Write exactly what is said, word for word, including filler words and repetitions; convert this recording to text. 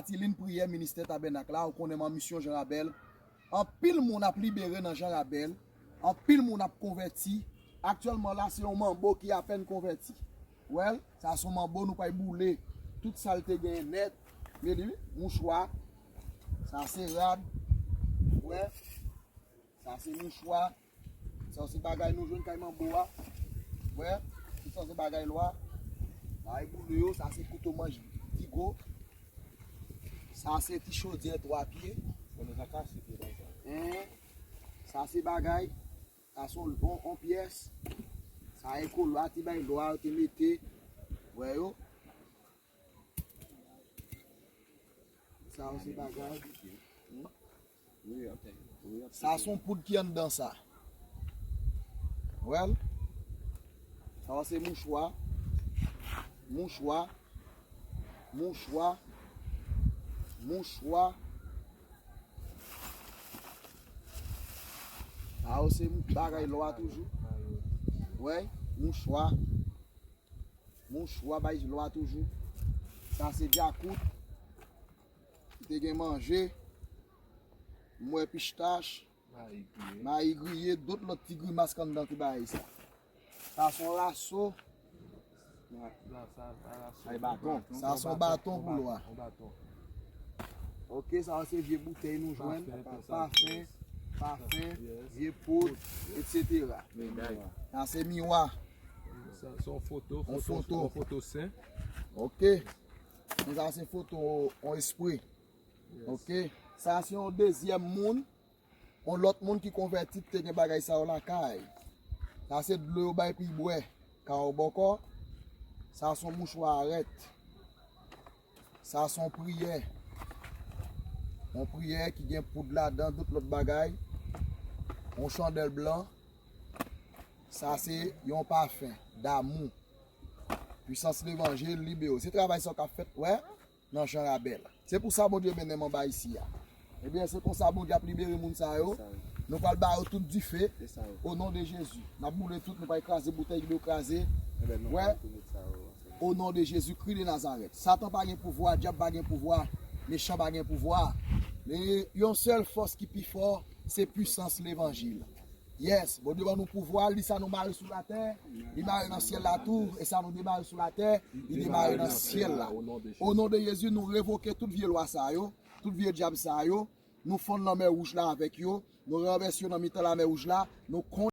Matilin Priyè, ministè Tabènak la, ou konnen m an misyon Jan Rabèl. Anpil moun ap libere nan Jan Rabèl. Anpil moun ap konvèti. Aktyèlman la, se yon manbo ki apèn konvèti. Wè, sa se yon manbo nou pral boule. Tout sa l te genyen nèt. Men li, mouchwa. Sa se rad. Wè. Sa se mouchwa. Sa se bagay nou jwenn kay manbo a. Wè, tout sa se bagay lwa. Bagay boule yo, sa se kouto manch digo. Sa se ti chodyè twa pye. Bon, nou ta kase pye bagay sa. Hein? Sa se bagay. Sa se on, on, on pyès. Sa e kolo a, ti bagay lwa yo te mete. Wè yo. Sa yo se bagay. Sa se yon poud ki anndan sa. Wè l. Sa yo se mouchwa. Mouchwa. Mouchwa. Mouchwa. Sa yo se bagay lwa toujou. Wè, mouchwa. Mouchwa bay lwa toujou. Sa se djakout. Ki te gen manje. M wè pistach. Mayi griye. Mayi griye, dot lòt ti grimas k anndan ti bagay sa. Sa se yon raso. Sa se yon baton pou lwa. Ok, sa se vye boutèy nou jwenn. Pafen, pafen, vye poud, etsetera. Sa se miwa. Sa se yon foto, yon foto, yon foto sen. Ok. Men sa se foto, yon espre. Ok. Sa se yon dezyèm moun. Yon lòt moun ki konvèti te gen bagay sa yo lakay. Sa se dlo yo bay pou l bwè. Ka w bòkò. Sa se yon mouchwa arèt. Sa se yon priyè. Yon priyè ki gen poud ladan, tout lòt bagay. Yon chandèl blan. Sa se yon pafen damou. Pwisans levanjil, libere w. Se travay sa w k ap fèt, wè, nan Jan Rabèl. Se pou sa Bondye mennen m anba isi a. Ebyen, se konsa Bondye ap libere moun sa yo. Nou pral ba yo tout dife. O non de Jezi. N ap boule tout, nou pral kraze boutèy ki dwe kraze. Wè. O non de Jezikri de Nazarèt. Satan pa gen pouvwa, dyab pa gen pouvwa, mechan pa gen pouvwa. Men yon sèl fòs ki pi fò, se pwisans levanjil. Yes, Bondye ban nou pouvwa, li sa nou mare sou latè, li mare nan syèl la tou, e sa nou demare sou latè, li demare nan syèl la. O non de Jezi, nou revoke tout vye lwa sa yo, tout vye dyab sa yo, nou fonn lanmè wouj la avèk yo, nou ranvèse yo nan mitan lanmè wouj la, nou